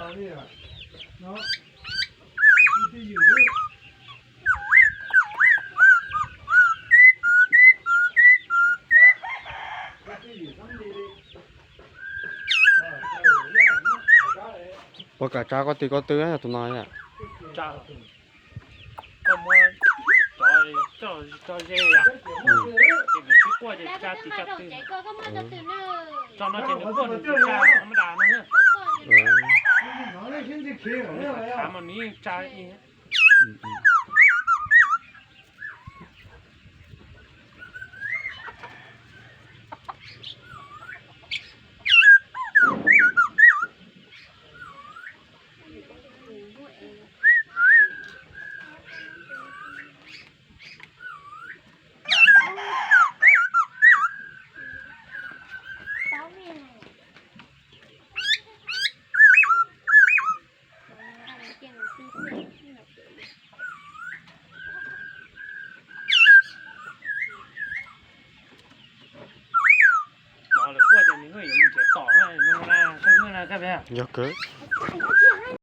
Ua kav tsab koj tw koj twb yog tus no yom? Koj muab cov tso ze yom, ces nws sib quaj ces tsa tiv tsa tw. Tso no ces nws quaj nws tsa tha ma da no. Thav mas nws yeej tsa ib Yog kawg.